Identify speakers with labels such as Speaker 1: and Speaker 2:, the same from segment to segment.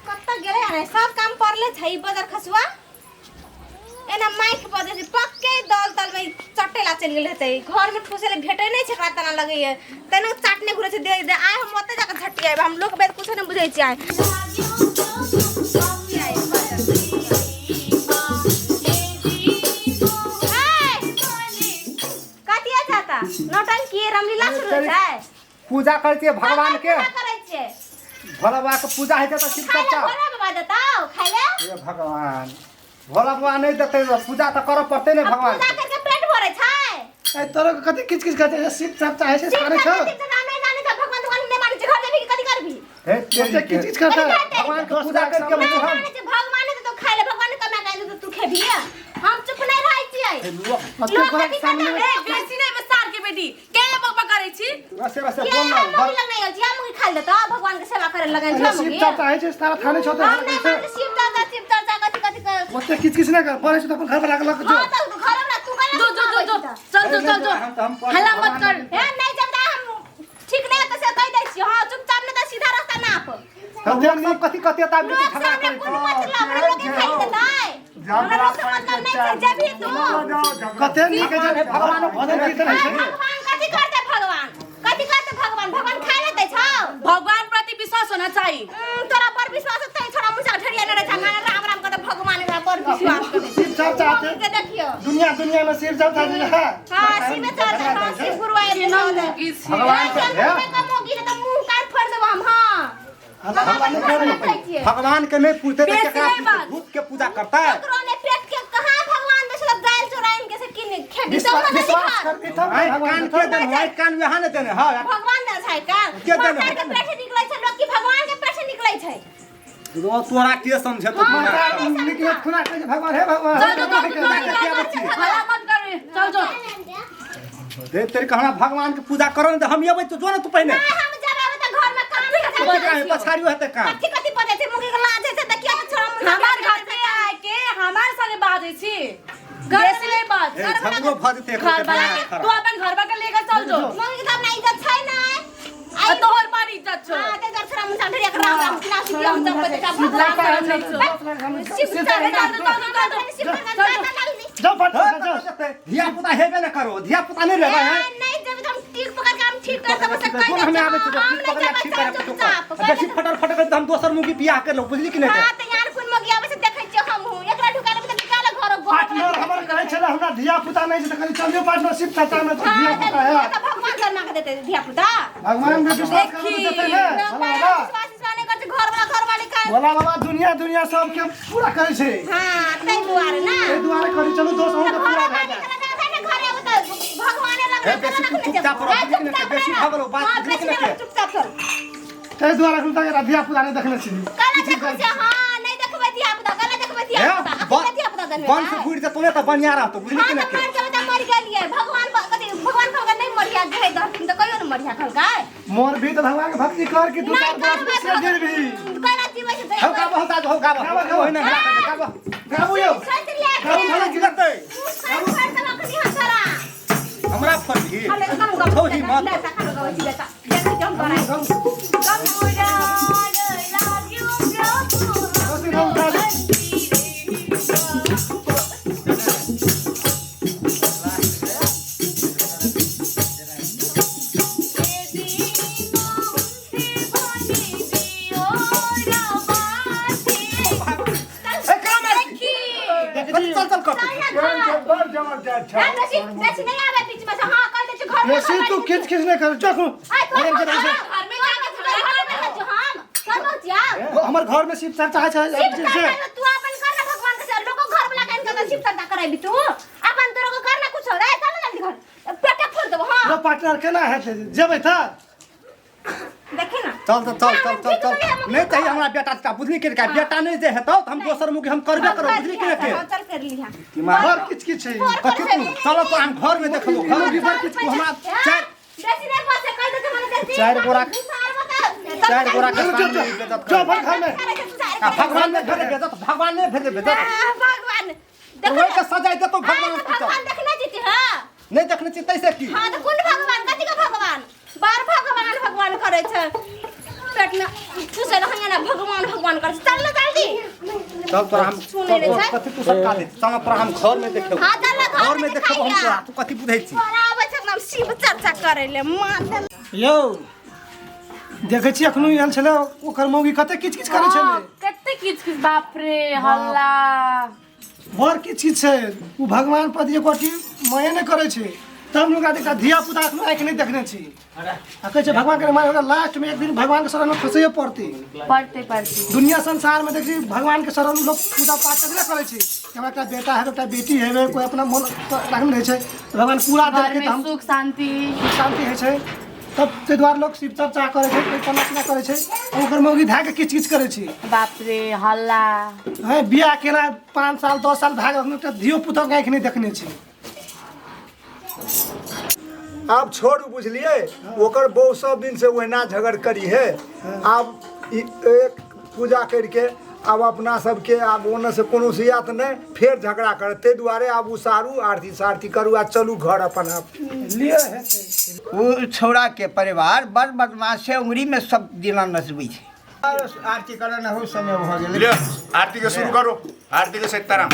Speaker 1: कतऽ गेलै हन सब काम पड़ले छै बदर खसुआ एना माइक बजै छै पक्के दल तल में चटेला चलि गेल हेतै घर में ठूसै लए भेटै नहि छै एकरा तना लगैए तेना चाटने घुरै छै दे दे आइ हम ओतऽ जाकऽ झटियाएब हम लोक वेद कुछो नहि बुझै छियै आइ कतिया चाहता नौटंकी रामलीला शुरू होइ छै
Speaker 2: पूजा करै छियै भगवान के
Speaker 1: पूजा करै छियै
Speaker 2: भोला बाबा के पूजा होइ छै तऽ शिव
Speaker 1: खाइ लए
Speaker 2: चर्चा
Speaker 1: भोला बाबा देताउ खाइ लए
Speaker 2: हे भगवान भोला बाबा नहि देतै तऽ पूजा तऽ करऽ पड़तै ने
Speaker 1: अब
Speaker 2: भगवान
Speaker 1: पूजा करके पेट भरै छै
Speaker 3: ए तोरा के कथी किच किच करते छै शिव चर्चा होइ छै
Speaker 1: शिव
Speaker 3: करै छौ
Speaker 1: चर्चा शिव चर्चा नहि जानै छै भगवान भगवान नहि मानै छै घर जेबही कि कथी करबही
Speaker 2: हे
Speaker 3: ओते किच किच करते
Speaker 2: भगवान के पूजा करके
Speaker 1: नहि
Speaker 2: हम
Speaker 1: मानै छै भगवान ने तो खाइ ले भगवान ने कमा के आनि देतौ, तू खेबही हम चुप नहि रहै छियै
Speaker 3: ओते
Speaker 1: लोक
Speaker 3: गोरा
Speaker 1: कथी
Speaker 3: के सामने
Speaker 1: करतै?
Speaker 4: ए बेसी नहि बसार के बेटी केना बकबक करै छी
Speaker 2: रसे रसे
Speaker 1: किया
Speaker 2: बोल ना
Speaker 1: हम मम्मी लग नहीं गेल छी हम मुगी खाइ देतौ भगवान के सेवा करे लगन छी
Speaker 3: अरे
Speaker 1: हम
Speaker 3: शिव
Speaker 1: मुगी
Speaker 3: चर्चा होइ छै सारा थाने छौ
Speaker 1: हम नहि मानै शिव चर्चा शिव चर्चा कथी कथी कर
Speaker 3: ओते किच किच नहि कर पड़ै छै तऽ अपन घर पर लागल
Speaker 1: हां
Speaker 3: जो
Speaker 1: तऽ घर में तू कहला
Speaker 4: जो जो जो जो चल जो चल जो हल्ला मत कर
Speaker 1: हे नहीं जब हम ठीक नहीं होता से कह दै छी हां चुपचाप नहीं तऽ सीधा रास्ता नाप
Speaker 2: लोक सब कथी कथी ताब के
Speaker 1: लोक
Speaker 2: झगड़ा
Speaker 1: सामने
Speaker 2: करै
Speaker 1: कोनो मतलब हमरा लोग के खाइ देतै हमरा लोग से मतलब नहीं छै जेबही तू
Speaker 3: कते नीक है जे
Speaker 2: भगवान
Speaker 3: भजन कीर्तन होइ छै
Speaker 1: भगवान कथी करतै भगवान कथी करतै भगवान भगवान खाइ लेतै छौ
Speaker 4: भगवान प्रति विश्वास होना चाहिए
Speaker 1: तोरा पर विश्वास होतै छोरा मुसा ढेरिया न रहै छै राम राम करतै भगवान एकरा पर विश्वास करै
Speaker 3: शिव चर्चा
Speaker 1: छै के देखियो
Speaker 3: दुनिया दुनिया में शिव चर्चा जे है
Speaker 1: हां शिव चर्चा हां शिव गुरु आए
Speaker 4: केना मोगी छी
Speaker 2: भगवान के हे
Speaker 1: मोगी त मुंह काट फोड़ देब हम हां
Speaker 3: भगवान ने
Speaker 1: भगवान
Speaker 2: भगवान के नहीं पूजते तो
Speaker 4: बेसी
Speaker 2: केकरा
Speaker 4: नहीं
Speaker 2: पूजते?
Speaker 4: बात।
Speaker 2: भूत के पूजा करता है
Speaker 1: ककरो ने पेट के कहाँ भगवान दे सब दाल चोराइन के से किन खेबी सब
Speaker 3: विश्वास
Speaker 1: ना
Speaker 3: विश्वास करती तब
Speaker 2: आँय,
Speaker 3: भगवान
Speaker 2: कान के देने आँय, कान वहाँ ने देने हाँ
Speaker 1: भगवान दे छै कान
Speaker 2: के देने?
Speaker 1: माता के पेट से निकलै छै लोग की भगवान के पेट से निकलै छै
Speaker 2: वो तोरा के समझे तो
Speaker 3: माता निकलत खुना कहै छै भगवान हे भगवान
Speaker 4: चल जो चल जो
Speaker 2: पूजा के आबै छी
Speaker 4: हल्ला मत कर चल जो
Speaker 2: दे तेरे कहना भगवान के पूजा करो ने तो हम अबै तो जो ना तू पहिने
Speaker 1: नहीं हम जब आबै त घर में काम
Speaker 2: कथी
Speaker 1: कथी
Speaker 2: काहे पछाड़ियो हेतै काम
Speaker 1: कथी कथी बजै छै मुगी के लाज छै त किया त छोरा मुंह
Speaker 4: हमार घर पे आए के हमार संगे बाजै छी बेसी नहीं बाज
Speaker 2: ए, झगड़ो भऽ जेतै एक
Speaker 4: घर
Speaker 2: गोटे
Speaker 4: वाला
Speaker 2: दिमाग
Speaker 4: के
Speaker 2: खराब।
Speaker 4: तू अपन घर के लेकर चल जो
Speaker 1: मुगी के त अपना इज्जत छै नै
Speaker 4: आ तोहर पर इज्जत छो
Speaker 1: हां ते छोरा मुंह ढेरिया के राम राम किना सिपिया हम जब बजै छै भगवान शिव चल चल चल शिव चल
Speaker 3: जाओ फट
Speaker 2: हाँ,
Speaker 3: जाओ
Speaker 2: तऽ जेतै। धिया पुता हेबे ने करो धिया पुता नहि रहबै है
Speaker 1: नहीं जब हम ठीक पकड़ के हम ठीक कर सब से
Speaker 2: जो हमें आबै छै
Speaker 1: हम
Speaker 2: ठीक पकड़
Speaker 1: नहीं
Speaker 2: ठीक
Speaker 1: जब
Speaker 2: करे
Speaker 1: चुपचाप
Speaker 2: बेसी फटल फटल तऽ हम दोसर मुगी बियाह कर लो बुझली कि नहि
Speaker 1: हां त यार कोन मगी आबै से देखै छियै हम हूं एकरा ढुका लेबै त निकाल घर
Speaker 3: पार्टनर हमर कहै छलै हमरा धिया पुता नहि छै तऽ कहली चलियौ पार्टनरशिप चर्चा में तऽ धिया पुता है
Speaker 1: त भगवान करना के देते धिया पुता
Speaker 3: भगवान में विश्वास करू तऽ देतै ने भोला बाबा
Speaker 1: विश्वास विश्वास नहीं करते घर वाला घर वाले का
Speaker 3: भोला बाबा दुनिया दुनिया सबके पूरा करै छै
Speaker 1: हां तै दुआरे ना
Speaker 3: एहि दुआरे करी चलू दोस्त अहूँ के
Speaker 1: घर
Speaker 3: पूरा भए
Speaker 1: वाले
Speaker 3: जायत
Speaker 1: के जाता ने घरे आबै त भगवाने लग
Speaker 2: हे, बेसी चुपचाप रह, बुझली कि नहि? बेसी भऽ गेलौ बात,
Speaker 1: हां
Speaker 2: बुझली कि
Speaker 1: बेसी
Speaker 2: नहि?
Speaker 1: चुपचाप चल
Speaker 3: ताहि दुआरे एखन तक एकरा धिया पुता नहि देखने छी
Speaker 1: काला देखै छै हां नहीं देखबै धिया पुता काला देखबै धिया पुता अखन धिया पुता जन्मे
Speaker 2: वंश घुरि जेतौ ने तऽ बढ़िया रहतौ बुझली
Speaker 1: हां
Speaker 2: कि
Speaker 1: त
Speaker 2: नहि
Speaker 1: मर जेबै त मर गेलियै भगवान कथी भगवान कहलकै नहीं मरिया गए दहथिन त कहियो ने मरिया कहलकै
Speaker 3: मोर भी तऽ भगवान के भक्ति कर कि दू
Speaker 1: नहीं
Speaker 3: चार बरस
Speaker 1: करबै
Speaker 3: बेसी गिर भी
Speaker 1: काला जीबै छै
Speaker 2: हौ गाबो हौ दादू हौ गाबो
Speaker 3: गाबो, गाबो।
Speaker 2: ओहिना हिला कऽ गाबो
Speaker 3: गाबू यौ
Speaker 1: सोच ले
Speaker 3: गाबू भला
Speaker 2: की लगतै हमरा फरही छौही मत
Speaker 3: रोटी गाबू, गाबू।
Speaker 1: बेसी नहीं आवे बीच में से। हां कह दे छी घर में
Speaker 3: बेसी तू किच किच नहीं कर जो
Speaker 1: आय तो
Speaker 3: घर के रहै छै।
Speaker 1: घर में जाके झगड़ा कर में हम कर बचिया
Speaker 3: हमर घर में शिव चर्चा होइ छै
Speaker 1: शिव
Speaker 3: से
Speaker 1: चर्चा तू अपन कर ना भगवान के से लोगो घर वाला कान कर शिव चर्चा कराबी तू अपन तोरो को कर ना कुछ रे चल ना जल्दी घर पेटे फोड़ देबो। हां
Speaker 3: रो पार्टनर केना हेतै जेबै तऽ
Speaker 1: देखी ना
Speaker 2: चल त चल चल चल चल नहीं चाहिए हमरा बेटा का बुझली के बेटा नहीं जे हेतौ त हम दोसर मुख हम करबे करब बुझली के के
Speaker 1: हाँ, चल कर लिहा
Speaker 2: दिमाग
Speaker 3: बड़ किच किच छै
Speaker 2: कथी तू चल तो हम घर में देखबो घर में
Speaker 1: बड़
Speaker 2: तू हमरा चार
Speaker 1: बेसी नहीं बसे कह दे मने बेसी
Speaker 2: चार गोरा चार गोरा के
Speaker 3: जो
Speaker 2: सामने
Speaker 3: जो
Speaker 2: बेइज्जत
Speaker 3: जो
Speaker 2: कर
Speaker 3: भर घर में
Speaker 2: आ भगवान ने भेजे बेइज्जत भगवान ने भेजे बेइज्जत
Speaker 1: भगवान
Speaker 2: वही के सजाय देतो भगवान
Speaker 1: हाँ,
Speaker 2: के
Speaker 1: तो भगवान देखने जीती हाँ
Speaker 2: नहीं देखने छी तैसे की
Speaker 1: हाँ तो कोन भगवान कथी का भगवान बार भगवान भगवान करे छै पेट में ठुसे रहै ना भगवान भगवान करे छै। चल ना जल्दी
Speaker 2: चल तोरा हम
Speaker 1: सुनै नहि छै।
Speaker 2: कथी तू सरका दे चल तोरा हम घर में देखबो
Speaker 1: हाँ, चल ना,
Speaker 2: घर में देखबो हम
Speaker 1: देखाइया।
Speaker 2: तोरा तू कथी बुझै छी
Speaker 1: तोरा आबै छै एकदम शिव चर्चा करे ले माथे
Speaker 3: यौ देखै छी अखनो आयल छलै ओकर मौगी कते किच किच करै छलै
Speaker 4: कते किच किच बाप रे हल्ला
Speaker 3: बड़ किच किच छै ओ भगवान पर एको अथी माया नहि करै छै तब हुनका देखा धिया पुता अखनो आँखि नहि देखने छी आ कहै छै भगवान के माने लास्ट में एक दिन भगवान के शरण में फंसैये पड़तै
Speaker 4: पड़ते पड़ते
Speaker 3: दुनिया संसार में देखी भगवान के शरण लोग पूजा पाठ कथी करै छै कि हमरा एकटा बेटा हेबै एकटा बेटी हेबै कोई अपना मन राखने रहै छै तऽ भगवान पूरा
Speaker 4: घर
Speaker 3: देलकै
Speaker 4: में
Speaker 3: तऽ हम
Speaker 4: सुख शांति
Speaker 3: शान्ति होइ छै तब ताहि दुआरे लोक शिव चर्चा करै छै कोई फल्लाँ चिल्लाँ करै छै ओकर मौगी धए के किच किच करै छै।
Speaker 4: बाप रे हल्ला
Speaker 3: हैं बियाह केला 5 साल 10 साल भए गेल अखनो एकटा धियो पुतोके आँखि नहि देखने छै।
Speaker 5: आब छोड़ू बुझलिए ओकर बहू सब दिन से ओहिना झगड़ करी है। आब एक पूजा करके आब अपना सबके आब ओने से कोनो सियात नहीं फेर झगड़ा कर ताहि दुआरे आब उसारू आरती सारती करू आ चलू घर अपन आप
Speaker 3: लिए हेतै
Speaker 6: ओ छौड़ा के परिवार बड़ बदमाश है उंगरी में सब दिना नचबै छै। आरती करन हो समय भ गेलै।
Speaker 7: लियो आरती के शुरू करो। आरती के सीताराम।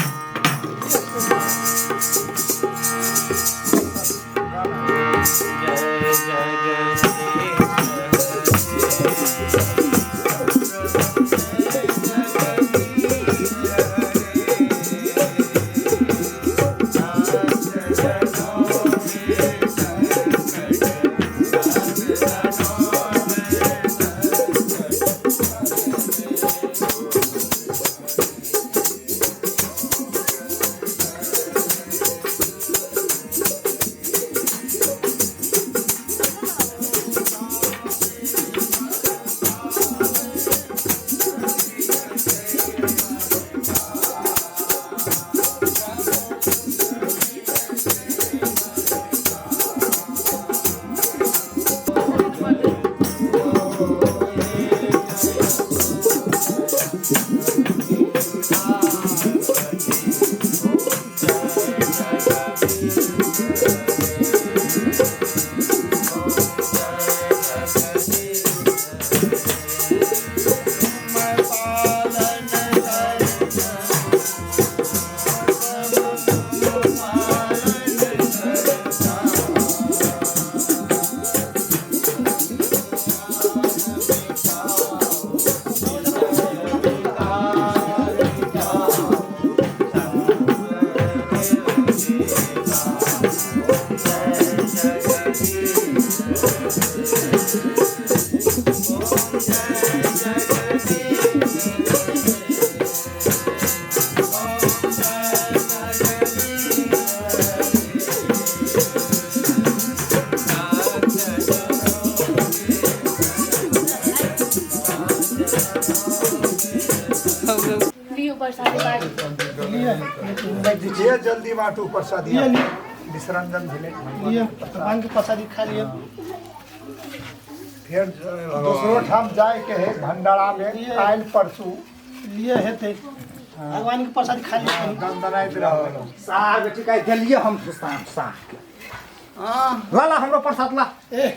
Speaker 4: लियो प्रसादी बाँटू।
Speaker 5: जे जल्दी बाँटू प्रसादी
Speaker 3: लिए लिए
Speaker 5: विसर्जन भेलै
Speaker 3: लिए भगवान के प्रसादी खा लिए।
Speaker 5: फेर दोसरो ठाम जाय के है भंडारा में आयल परसू
Speaker 3: लिए हेतै भगवान के प्रसादी खा लिए।
Speaker 5: दनदनाइत रहल
Speaker 2: साग बेटी का देलिए हम साग साग ला ला हमरो प्रसाद ला।
Speaker 3: ए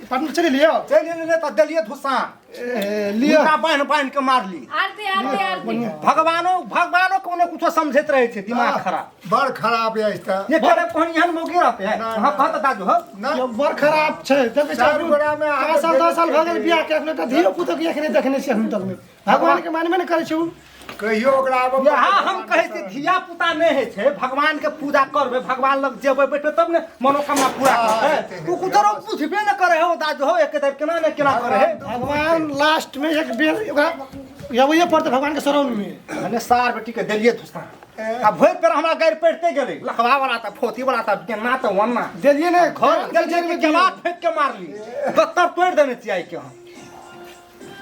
Speaker 3: पार्टनर चलि लियो
Speaker 2: चलि ले त देलिए धुसा
Speaker 3: ए लियो
Speaker 2: हुनका बान्हि बान्हि के मारली।
Speaker 4: आरती आरती आरती
Speaker 2: भगवानो भगवानो कोनो कुछो समझैत रहै छै दिमाग खराब
Speaker 5: बड़ खराब है त
Speaker 2: ये करे कोन एहन मौगी रहते है। हां कहत दादू हो
Speaker 5: ना
Speaker 3: यो बड़ खराब छै देखै
Speaker 5: चारू गोरा में
Speaker 3: 5 साल 10 साल भऽ गेल बियाह के अखनो एकटा धियो पुतोके आँखि नहि देखने छी अखन तक में। भगवान के मानबे नहि करै छै उ।
Speaker 5: कहियो ओकरा आबऽ
Speaker 2: यहाँ हम कहै छी धिया पुता नहि होइ छै, भगवान के पूजा करबै, भगवान लग जेबै बैठबै तब ने मनोकामना पूरा करतै। ओ कुदरो बुझबे ने करे हो दादू हो, एक तरफ केना ने केना करे है।
Speaker 3: भगवान लास्ट में एक बेर ओकरा अबैये पड़तै भगवान के शरण में।
Speaker 2: मने सार बेटी के देलिए धुसा, आ भरि पेर हमरा गारि पड़िते गेलै, लखवा वाला तऽ फोती वाला तऽ केना तऽ ओना
Speaker 3: देलिए ने घर
Speaker 2: देलिए कि केबाड़ फेंक के मारली, गत्तर तोड़ि देने छियै आइ के हम।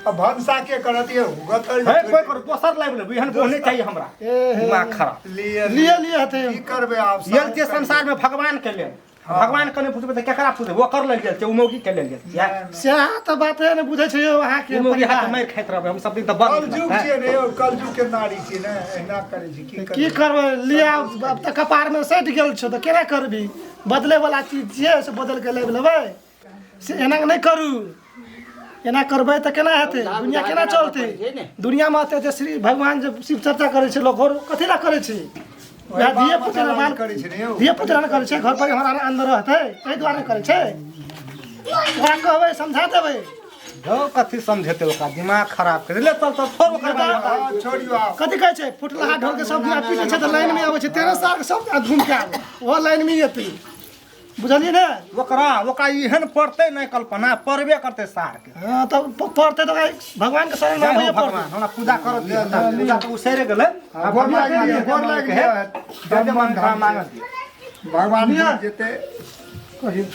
Speaker 5: अब भनसा के करत यौ गत्तर
Speaker 2: हे कोइ कर दोसर लाबि लेबै, एहन बोहने चाहिए हमरा, दिमाग खराब।
Speaker 5: लिए
Speaker 3: लिए लिए हेतै।
Speaker 5: की करबै आब?
Speaker 2: गेल छियै संसार में भगवान के लेल, भगवान के नहि पुजबै तऽ केकरा पुजबै? ओकर लेल गेल छै, ओ मौगी के लेल गेल छियै।
Speaker 3: सएह तऽ बात है ने, बुझै छै यौ अहाँके।
Speaker 2: ओ मौगी हाथ मारि खाइत रहबै हम सब दिन तऽ बड़ नीक
Speaker 5: कलयुग
Speaker 2: लगतै।
Speaker 5: छियै ने यौ, कलयुग के नारी छियै ने, एहिना करै छै। की
Speaker 3: की
Speaker 5: करबै?
Speaker 3: करबै, लिअ आब तऽ कपारमे सटि गेल छौ तऽ केना करबी? बदले वाला चीज छियै से बदल के लाबि लेबै। से एना नहि करू, एना करबै तऽ केना हेतै? दुनिया केना चलतै? दुनियामे एते जे श्री भगवान जे शिव चर्चा करै छै लोक, घर कथी लए करै छै? वएह धिये पुता लए बाल
Speaker 5: करै छै ने यौ।
Speaker 3: धिये पुता लए करै छै, घर परिवार आनन्द रहतै ताहि दुआरे करै छै। ओकरा कहबै, समझा देबै।
Speaker 2: हौ कथी समझेतै, ओकरा दिमाग खराब कर ले, चल चल छोड़ ओकर बात।
Speaker 5: हँ, छोड़ियौ आब।
Speaker 3: कथी कहै छै, फुटलाहा ढोलके सब दिना पीटै छै तऽ लाइनमे अबै छै। 13 सालके सब घूमि के आबै, ओहो लाइनमे एतै, बुझलियै ने?
Speaker 2: ओकरा ओकरा एहन पड़तै नहि, कल्पना पड़बे करतै सारके।
Speaker 3: हँ तऽ पड़तै तऽ ओकरा भगवानके शरण
Speaker 2: जय हो
Speaker 3: आबैए पड़तै।
Speaker 2: भगवान, हमरा पूजा करत दिअ, पूजा तऽ उसरि गेलै।
Speaker 5: हँ, गोर लागि लिअ, गोर लागि लिअ।
Speaker 2: जय जय मनोकामना मांगत दिअ।
Speaker 5: भगवान बुझि जेतै।
Speaker 3: कहियौ।